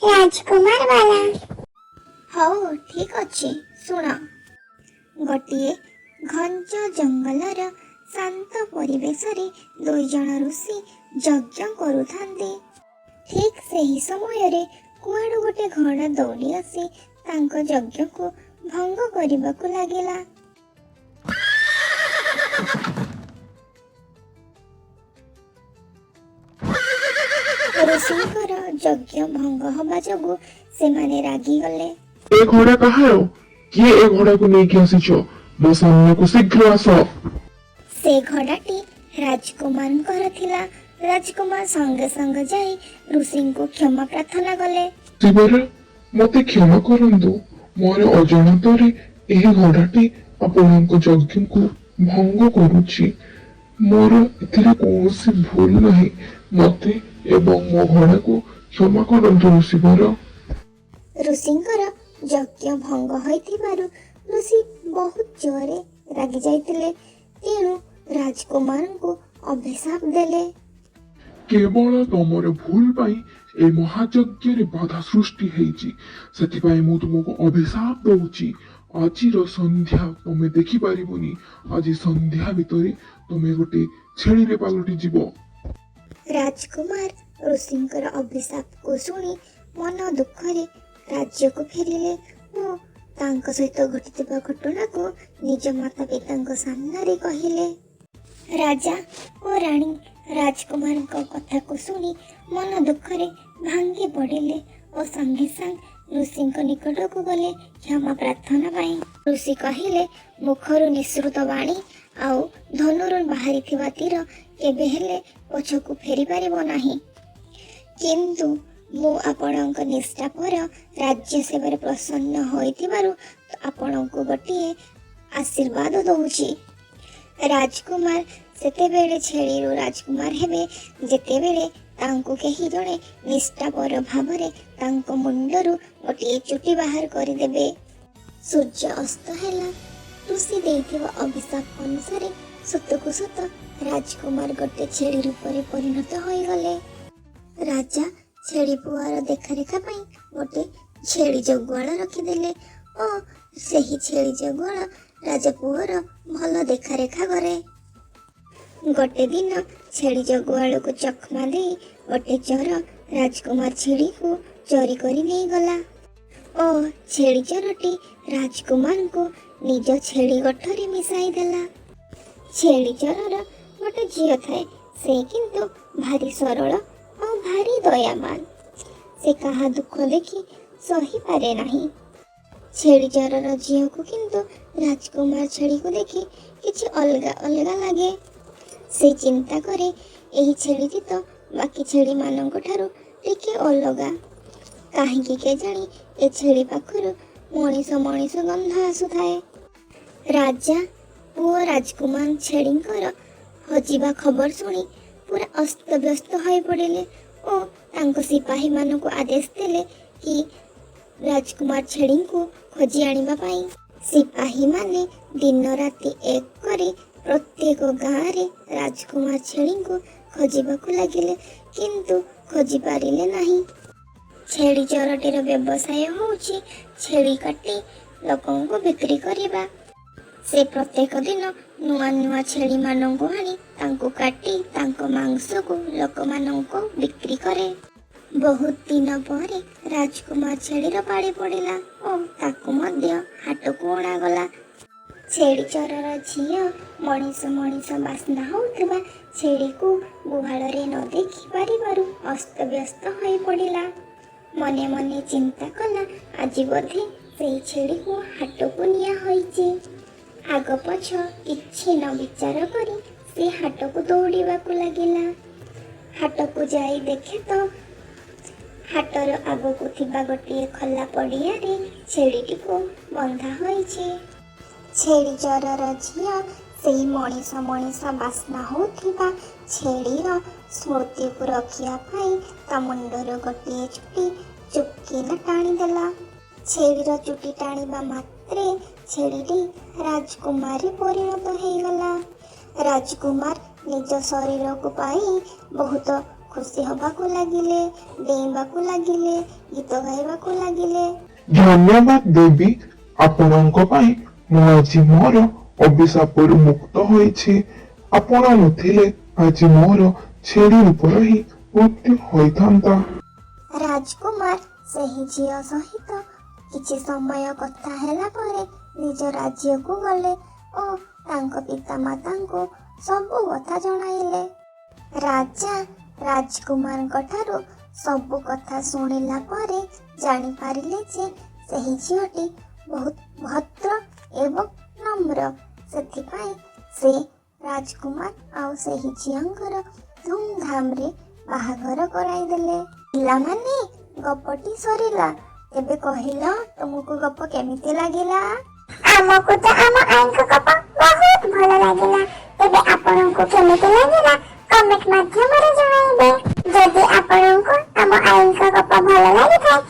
ରାଜକୁମାର ବାଲା। ହଉ, ଠିକ ଅଛି, ଶୁଣ। ଗୋଟିଏ ଘଞ୍ଚ ଜଙ୍ଗଲର ଶାନ୍ତ ପରିବେଶରେ ଦୁଇଜଣ ଋଷି ଯଜ୍ଞ କରୁଥାନ୍ତି। ଠିକ ସେହି ସମୟରେ କୁଆଡ଼ୁ ଗୋଟେ ଘୋଡ଼ା ଦୌଡ଼ି ଆସି ତାଙ୍କ ଯଜ୍ଞକୁ ଭଙ୍ଗ କରିବାକୁ ଲାଗିଲା। ଋଷିଙ୍କର ଯଜ୍ଞ ଭଙ୍ଗ ହବା ଯୋଗୁ ସେମାନେ ରାଗିଗଲେ। ଏ ଘୋଡ଼ା କାହାର? କିଏ ଏ ଘୋଡ଼ାକୁ ନେଇକି ଆସିଛ? ମୋ ସାମ୍ନାକୁ ଶୀଘ୍ର ଆସ। ସେ ଘୋଡ଼ାଟି ରାଜକୁମାରଙ୍କର ଥିଲା। ରାଜକୁମାର ସଙ୍ଗେ ସଙ୍ଗେ ଯାଇ ଋଷିଙ୍କୁ କ୍ଷମା ପ୍ରାର୍ଥନା କଲେ। ଋଷିବର, ମତେ କ୍ଷମା କରନ୍ତୁ। ମୋର ଅଜାଣତରେ ଏହି ଘୋଡ଼ାଟି ଆପଣଙ୍କ ଯଜ୍ଞକୁ ଭଙ୍ଗ କରୁଛି। ମୋର ଏଥିରେ କୌଣସି ଭୁଲ ନାହିଁ। ମତେ ଏବଂ ମୋ ଘୋଡ଼ାକୁ କ୍ଷମା କରନ୍ତୁ ଋଷିବର। ଋଷିଙ୍କର ଯଜ୍ଞ ଭଙ୍ଗ ହୋଇଥିବାରୁ ଋଷି ବହୁତ ଜୋରରେ ରାଗି ଯାଇଥିଲେ। ତେଣୁ ରାଜକୁମାରଙ୍କୁ ଅଭିଶାପ ଦେଲେ। କେବଳ ତମର ଭୁଲ ପାଇଁ ଏ ମହାଯଜ୍ଞରେ ବାଧା ସୃଷ୍ଟି ହେଇଛି। ସେଥିପାଇଁ ମୁଁ ତୁମକୁ ଅଭିଶାପ ଦଉଛି। ଆଜିର ସନ୍ଧ୍ୟା ତମେ ଦେଖିପାରିବନି। ଆଜି ସନ୍ଧ୍ୟା ଭିତରେ ତମେ ଗୋଟେ ଛେଳିରେ ପାଲଟି ଯିବ। ରାଜକୁମାର ଋଷିଙ୍କର ଅଭିଶାପକୁ ଶୁଣି ମନ ଦୁଃଖରେ ରାଜ୍ୟକୁ ଫେରିଲେ ଓ ତାଙ୍କ ସହିତ ଘଟିଥିବା ଘଟଣାକୁ ନିଜ ମାତା ପିତାଙ୍କ ସାମ୍ନାରେ କହିଲେ। ରାଜା ଓ ରାଣୀ ରାଜକୁମାରଙ୍କ କଥାକୁ ଶୁଣି ମନ ଦୁଃଖରେ ଭାଙ୍ଗି ପଡ଼ିଲେ ଓ ସାଙ୍ଗେ ସାଙ୍ଗେ ଋଷିଙ୍କ ନିକଟକୁ ଗଲେ କ୍ଷମା ପ୍ରାର୍ଥନା ପାଇଁ। ଋଷି କହିଲେ, ମୁଖରୁ ନିଃସୃତ ବାଣୀ ଆଉ ଧନୁରୁ ବାହାରିଥିବା ତୀର କେବେ ହେଲେ ପଛକୁ ଫେରି ପାରିବ ନାହିଁ। କିନ୍ତୁ ମୁଁ ଆପଣଙ୍କ ନିଷ୍ଠାପର ରାଜ୍ୟ ସେବାରେ ପ୍ରସନ୍ନ ହୋଇଥିବାରୁ ଆପଣଙ୍କୁ ଗୋଟିଏ ଆଶୀର୍ବାଦ ଦଉଛି। ରାଜକୁମାର ସେତେବେଳେ ଛେଳିରୁ ରାଜକୁମାର ହେବେ, ଯେତେବେଳେ ତାଙ୍କୁ କେହି ଜଣେ ନିଷ୍ଠାପର ଭାବରେ ତାଙ୍କ ମୁଣ୍ଡରୁ ଗୋଟିଏ ଚୁଟି ବାହାର କରିଦେବେ। ସୂର୍ଯ୍ୟ ଅସ୍ତ ହେଲା। ଋଷି ଦେଇଥିବା ଅଭିଶାପ ଅନୁସାରେ ସତକୁ ସତ ରାଜକୁମାର ଗୋଟେ ଛେଳି ରୂପରେ ପରିଣତ ହୋଇଗଲେ। ରାଜା ଛେଳି ପୁଅର ଦେଖାରେଖା ପାଇଁ ଗୋଟେ ଛେଳି ଜଗୁଆଳ ରଖିଦେଲେ ଓ ସେହି ଛେଳି ଜଗୁଆଳ ରାଜପୁଅର ଭଲ ଦେଖାରେଖା କରେ। ଗୋଟେ ଦିନ ଛେଳି ଜଗୁଆଳକୁ ଚକମା ଦେଇ ଗୋଟେ ଚୋର ରାଜକୁମାର ଛେଳିକୁ ଚୋରି କରି ନେଇଗଲା ଓ ଛେଳି ଚୋରଟି ରାଜକୁମାରଙ୍କୁ ନିଜ ଛେଳି ଗୋଠରେ ମିଶାଇ ଦେଲା। ଛେଳି ଚୋରର ଗୋଟେ ଝିଅ ଥାଏ। ସେ କିନ୍ତୁ ଭାରି ସରଳ ଆଉ ଭାରି ଦୟାବାନ। ସେ କାହା ଦୁଃଖ ଦେଖି ସହିପାରେ ନାହିଁ। ଛେଳି ଚୋରର ଝିଅକୁ କିନ୍ତୁ ରାଜକୁମାର ଛେଳିକୁ ଦେଖି କିଛି ଅଲଗା ଅଲଗା ଲାଗେ। ସେ ଚିନ୍ତା କରେ, ଏହି ଛେଳିଟି ତ ବାକି ଛେଳିମାନଙ୍କ ଠାରୁ ଟିକେ ଅଲଗା। କାହିଁକି କେଜାଣି ଏ ଛେଳି ପାଖରୁ ମଣିଷ ମଣିଷ ଗନ୍ଧ ଆସୁଥାଏ। ରାଜା ପୁଅ ରାଜକୁମାର ଛେଳିଙ୍କର ହଜିବା ଖବର ଶୁଣି ପୁରା ଅସ୍ତବ୍ୟସ୍ତ ହୋଇପଡ଼ିଲେ ଓ ତାଙ୍କ ସିପାହୀମାନଙ୍କୁ ଆଦେଶ ଦେଲେ କି ରାଜକୁମାର ଛେଳିଙ୍କୁ ଖୋଜି ଆଣିବା ପାଇଁ। ସିପାହୀମାନେ ଦିନ ରାତି ଏକ କରି ପ୍ରତ୍ୟେକ ଗାଁରେ ରାଜକୁମାର ଛେଳିଙ୍କୁ ଖୋଜିବାକୁ ଲାଗିଲେ, କିନ୍ତୁ ଖୋଜି ପାରିଲେ ନାହିଁ। ଛେଳି ଚୋରଟିର ବ୍ୟବସାୟ ହେଉଛି ଛେଳି କାଟି ଲୋକଙ୍କୁ ବିକ୍ରି କରିବା। ସେ ପ୍ରତ୍ୟେକ ଦିନ ନୂଆ ନୂଆ ଛେଳିମାନଙ୍କୁ ଆଣି ତାଙ୍କୁ କାଟି ତାଙ୍କ ମାଂସକୁ ଲୋକମାନଙ୍କୁ ବିକ୍ରି କରେ। ବହୁତ ଦିନ ପରେ ରାଜକୁମାର ଛେଳିର ପାଳି ପଡ଼ିଲା ଓ ତାକୁ ମଧ୍ୟ ହାଟକୁ ଅଣାଗଲା। ଛେଳି ଚୋରର ଝିଅ ମଣିଷ ମଣିଷ ବାସ୍ନା ହେଉଥିବା ଛେଳିକୁ ଗୁହାଳରେ ନ ଦେଖି ପାରିବାରୁ ଅସ୍ତବ୍ୟସ୍ତ ହୋଇପଡ଼ିଲା। ମନେ ମନେ ଚିନ୍ତା କଲା, ଆଜି ବୋଧେ ସେଇ ଛେଳିକୁ ହାଟକୁ ନିଆ ହୋଇଛି। ଆଗ ପଛ କିଛି ନ ବିଚାର କରି ସେ ହାଟକୁ ଦୌଡ଼ିବାକୁ ଲାଗିଲା। ହାଟକୁ ଯାଇ ଦେଖେ ତ ହାଟର ଆଗକୁ ଥିବା ଗୋଟିଏ ଖୋଲା ପଡ଼ିଆରେ ଛେଳିଟିକୁ ବନ୍ଧା ହୋଇଛି। ଛେଳି ଚୋରର ଝିଅ ସେଇ ମଣିଷ ମଣିଷ ବାସ୍ନା ହେଉଥିବା ଛେଳିର ସ୍ମୃତିକୁ ରଖିବା ପାଇଁ ତା ମୁଣ୍ଡରୁ ଗୋଟିଏ ଚୁଟି ଚୁପକିନା ଟାଣିଦେଲା। ଛେଳିର ଚୁଟି ଟାଣିବା ମାତ୍ରେ ଛେଳିଟି ରାଜକୁମାରରେ ପରିଣତ ହେଇଗଲା। ରାଜକୁମାର ନିଜ ଶରୀରକୁ ପାଇ ବହୁତ ଖୁସି ହବାକୁ ଲାଗିଲେ, ଡେଇଁବାକୁ ଲାଗିଲେ, ଗୀତ ଗାଇବାକୁ ଲାଗିଲେ। ଧନ୍ୟବାଦ ଦେବୀ, ଆପଣଙ୍କ ପାଇଁ ମୁଁ ଆଜି ମୋର ଅଭିଶାପରୁ ମୁକ୍ତ ହୋଇଛି। ଆପଣ ନଥିଲେ ଆଜି ମୋର ଛେଳି ରୂପର ହିଁ ମୃତ୍ୟୁ ହୋଇଥାନ୍ତା। ରାଜକୁମାର ସେହି ଝିଅ ସହିତ କିଛି ସମୟ କଥା ହେଲା ପରେ ନିଜ ରାଜ୍ୟକୁ ଗଲେ ଓ ତାଙ୍କ ପିତାମାତାଙ୍କୁ ସବୁ କଥା ଜଣାଇଲେ। ରାଜା ରାଜକୁମାରଙ୍କ ଠାରୁ ସବୁ କଥା ଶୁଣିଲା ପରେ ଜାଣିପାରିଲେ ଯେ ସେହି ଝିଅଟି ବହୁତ ଭଦ୍ର ଏବଂ ନମ୍ର। ସେଥିପାଇଁ ସେ ରାଜକୁମାର ଆଉ ସେହି ଝିଅଙ୍କର ଧୁମଧାମରେ ବାହାଘର କରାଇଦେଲେ। ପିଲାମାନେ, ଗପଟି ସରିଲା। ଏବେ କହିଲ, ତୁମକୁ ଗପ କେମିତି ଲାଗିଲା? ଆମକୁ ତ ଆମ ଆଈଙ୍କ ଗପ ବହୁତ ଭଲ ଲାଗିଲା। ତେବେ ଆପଣଙ୍କୁ କେମିତି ଲାଗିଲା, କମେଣ୍ଟ ମାଧ୍ୟମରେ ଜଣାଇବେ। ଯଦି ଆପଣଙ୍କୁ ଆମ ଆଈଙ୍କ ଗପ ଭଲ ଲାଗିଥାଏ